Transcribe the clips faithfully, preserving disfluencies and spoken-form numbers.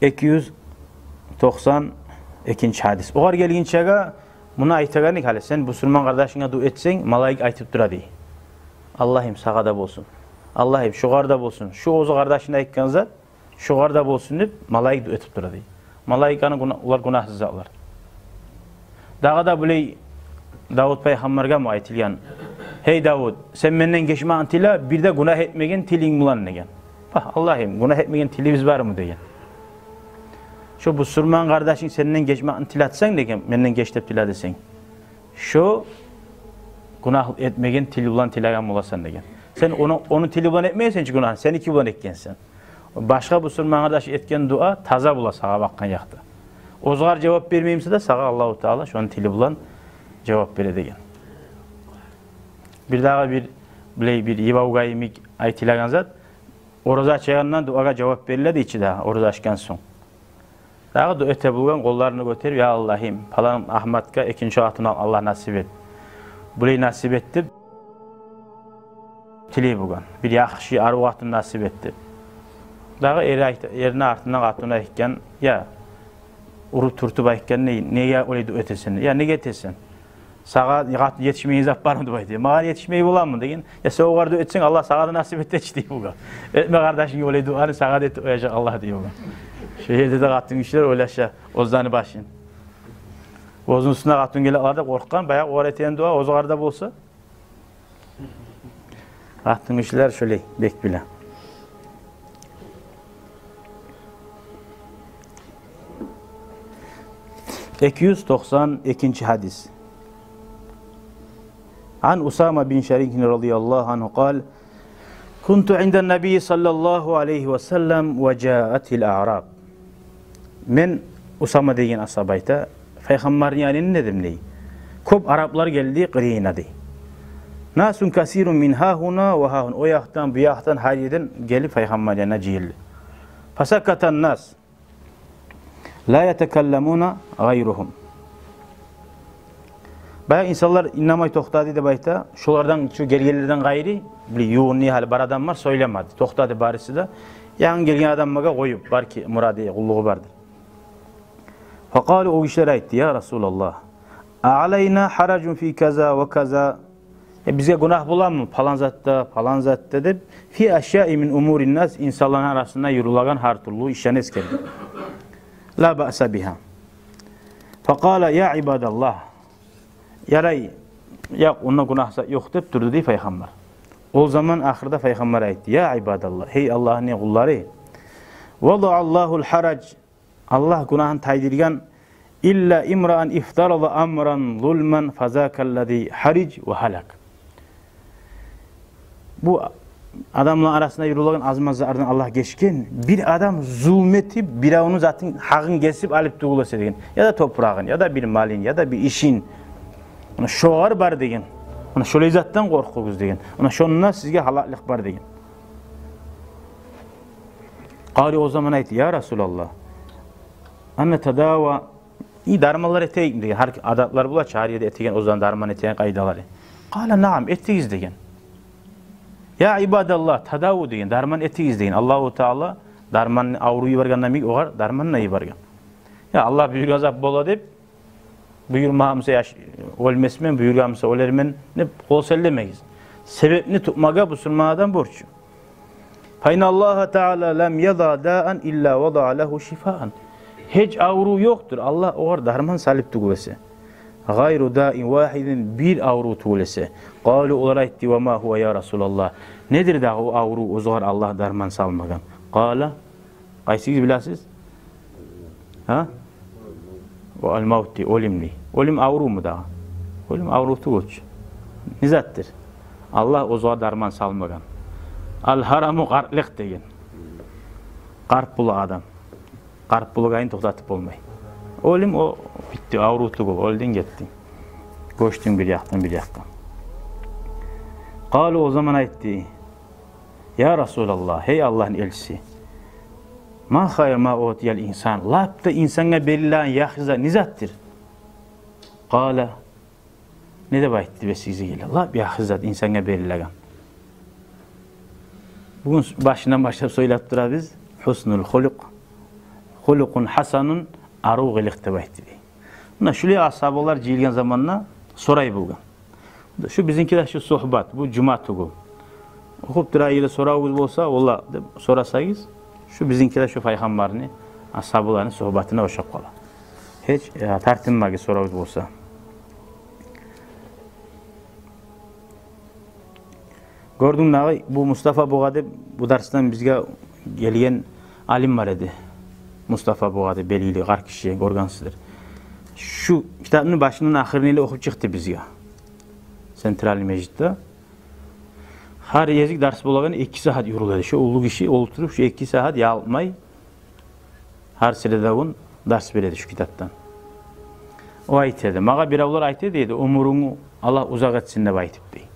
Эки юз токъсан экинчи гьадис. Огъар гелгинчеге, муну айтагъан эдик гьали: сен бусурман къардашынга дуа этсенг, малайик айтып тура дей: «Аллагьым, сагъа да болсун. Аллагьым, шогъар да болсун. Шу оьзю къардашына айтгъан зат шогъар да болсун», — деп, малайик дуа этип тура дей. Малайик аны гюна-, олар гюнагьсыз затлар. Дагъы да булай Давут пайхаммаргъа мы айтылгъан: «Гьей Давут, сен менден гечмекни тиле, бир де гюнагь этмеген тилинг булан», — деген. Багь, Аллагьым, гюнагь этмеген тилибиз бармы деген. Шо бусурман къардашынг сенден гечмекни тилетсенг деген, менден геч деп тиле десенг, шо гюнагь этмеген тил булан тилеген боласан деген. Сен ону, ону тили булан этмегенсен чи гюнагьны, сеники булан этгенсен. Башгъа бусурман къардаш этген дуа таза бола сагъа бакъгъан якъда. Оьзюгер жавап бермей буса да, сагъа Аллагьу Таала шону тили булан жавап бере деген. Бир дагъы бир, булай бир йыбавгъа йимик айтылагъан зат: ораза ачагъандан дуагъа жавап бериле дей чи дагъы, ораза ачгъан сонг. Дагъы дуа эте болгъан, къолларын гётерип: «Я Аллагьым, палан Агьматгъа экинчи къатын ал, Аллагь насип эт. Булай насип эт», — деп тилей болгъан. «Бир яхшы арив къатын насип эт», — деп. Дагъы эри айт-, эрине артындан къатыны айтгъан, я, уруп-тюртюп айтгъан: «Не, неге олай дуа этесен?» «Я, неге этесен? Сагъа къатын етишмейген зат бармы?» — деп айта. «Магъа етишмей боламы?» — деген. «Я, сен огъар дуа этсенг, Аллагь сагъа да насип этежек», — дей болгъан. «Этме къардашынга олай дуаны, сагъа да этип къояжакъ Аллагь», — дей болгъан. Шо ерде де къатынгишилер ойлаша оьзлени башын. Оьзюню уьстюне къатын геле къалар деп къоркъгъан, баягъы огъар этеген дуа оьзюгер де болса. Къатынгишилер шолай бек биле. Эки юз токъсан экинчи гьадис. Ан Усама бин Шарикин радияллагьу ангьу къал: «Кунту индан-набий саллаллагьу алайгьи ва саллам ва жаатил аъраб». Мен, Усама деген асгьаба айта, пайхаммарны янында эдим дей. Кёп араплар гелди къырыйына дей. «Насун касирун мин гьагьуна ва гьагьуна». О якъдан, бу якъдан, гьар ерден гелип пайхаммар янына жыйылды. «Фасакатан-нас, ла ятакалламуна гъайругьум». Баягъы инсанлар иннемей токътады деп айта. Шолардан, шу гелгенлерден къайры, бир ювугъуна гьали бар адамлар сёйлемеди. Токътады барысы да. Янгы гелген адамгъа къоюп, бар ки мурады, къуллугъу бардыр. Факъалу, о гишилер айтды: «Я Расулаллагь, аълайна гьаражун фи каза ва каза?» Э, бизге гюнагь боламы палан затда, палан затда деп, фи ашяи мин умурин-нас, инсанланы арасында юрюлеген гьар тюрлю ишлени эсгерди. Ла баъса бигьа. Факъала: «Я ибадаллагь». Ярай, ёкъ, онда гюнагь зат ёкъ деп турду дей пайхаммар. О заман ахырда пайхаммар айтды: «Я ибадаллагь, гьей Аллагьны къуллары, вадаъаллагьул гьараж, Аллагь гюнагьын тайдыргъан, илла имраан ифтарада амран зулман фазакаллази гьариж ва гьалак». Бу адамлар арасында юрюлеген аз-маз затлардан Аллагь гечген, бир адам зулму этип, биревню затын, гьакъын гесип алып тюгюл эсе деген. Я да топурагъын, я да бир малын, я да бир ишин. Муна шогъар бар деген. Муна шолай затдан къоркъугъуз деген. Муна шонда сизге гьалаклыкъ бар деген. Къалу, о заман айтды: «Я Расулаллагь, анатадава, и дарманлар этейикми?» — деген. Гьар адатлар бола чы, гьар ерде этеген, о заман дарман этеген къайдалары. Къала: «Наам, этигиз», — деген. «Я ибадаллагь, тадаву», — деген, дарман этигиз деген. Аллагьу Таала дарман, аврув йибергенде йимик, огъар дарман да йиберген. Я Аллагь буюргъан зат бола деп, буюрмагъан буса, яш-, оьлмесмен, буюргъан буса, оьлермен деп къол силлемегиз. Себепни тутмагъа бусурман адам борчлу. Фа инналлагьа таала лам ядаъ даан илла вадаъа лагьу шифаан. Гьеч аврув ёкъдур, Аллагь огъар дарман салып тюгюл эсе. Гъайру даин вагьидин, бир аврув тюгюл эсе. Къалу, олар айтды: «Ва ма гьува, я Расулаллагь? Недир дагъы о аврув, оьзюгер Аллагь дарман салмагъан?» Къала, къайсыгъыз билесиз? Гьа? О ал-мавт дей, оьлюм дей. Оьлюм аврувму дагъы? Оьлюм аврув тюгюл чю. Не затдыр? Аллагь оьзюгер дарман салмагъан. Ал-гьараму, къартлыкъ деген. Къарт бола адам. Къарт болгъанын токътатып болмай. Оьлюм о битди, аврув тюгюл, оьлдюнг, гетдинг. Гёчдюнг бир якъдан бир якъгъа. Къалу, о заман айтды: «Я Расулаллагь, гьей Аллагьны элчиси, ма хайру ма утиял инсан, лап да инсангъа берилеген яхшы зат не затдыр?» Къала, не деп айтды, бесигизге геле, лап яхшы зат инсангъа берилеген. Бугюн башындан башлап сёйлеп турабыз, гьуснул хулукъ, хулукъун хасанун, арив къылыкъ деп айтды дей. Муна шулай асгьабалар жыйылгъан заманда сорай болгъан. Шу бизинки де шу сугьбат, бу жума тюгюл. Охуп тура, эгер де соравугъуз болса, валлагь деп сорасагъыз, шу бизинки де шу пайхаммарны асгьабаларыны сугьбатына ошап къала. Гьеч, э, тартынмагъыз соравугъуз болса. Гёрдюнг дагъы, бу Мустафа Бугъа деп, бу дарсдан бизге гелген алим бар эди. Мустафа Бугъа деп белгили, гьар гиши гёргенсиздир. Шу китапны башындан ахырына ерли охуп чыкъды бизге. Центральный межитде. Гьар гезик дарс болагъан эки сагьат юрюле эди. Шу уллу гиши олтуруп, шу эки сагьат ялкъмай, гьар среда гюн дарс бере эди шу китапдан. О айта эди. Магъа биревлер айта эди, дей эди, оьмюрюнгню Аллагь узакъ этсин деп айтып, дей.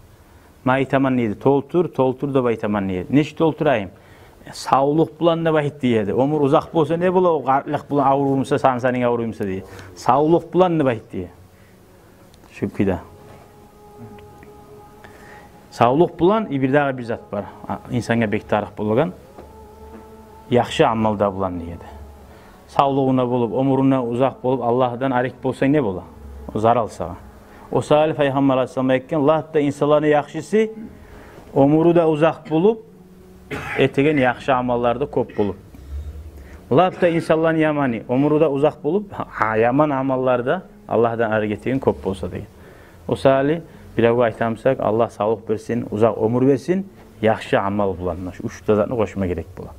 Мен айтаман, дей эди, толтур, толтур деп айтаман, дей эди. Нечик толтурайым? Савлукъ булан деп айт, дей эди. Оьмюр узакъ болса не бола, о къартлыкъ булан, авруй буса, сан-санынг авруй буса, дей. Савлукъ булан деп айт, дей. Шу кюйде. Савлукъ булан, и бирдагъы бир зат бар. А, инсангъа бек тарыкъ болагъан, яхшы амаллар булан, дей эди. Савлугъунг да болуп, оьмюрюнг де узакъ болуп, Аллагьдан арек болсанг, не бола? О зарал сагъа. О саялы Пайхаммар алайгьиссалам айтгъан, лап да инсанланы яхшысы, оьмюрю де узакъ болуп, этеген яхшы амаллары да кёп болуп. Лап да инсанланы яманы, оьмюрю де узакъ болуп, гьа, яман амаллары да, Аллагьдан арек этеген кёп болса, деген. О саялы биревге айтамысакъ, Аллагь савлукъ берсин, узакъ оьмюр берсин, яхшы амал булан. Муна шу уьч де затны къошма герек бола.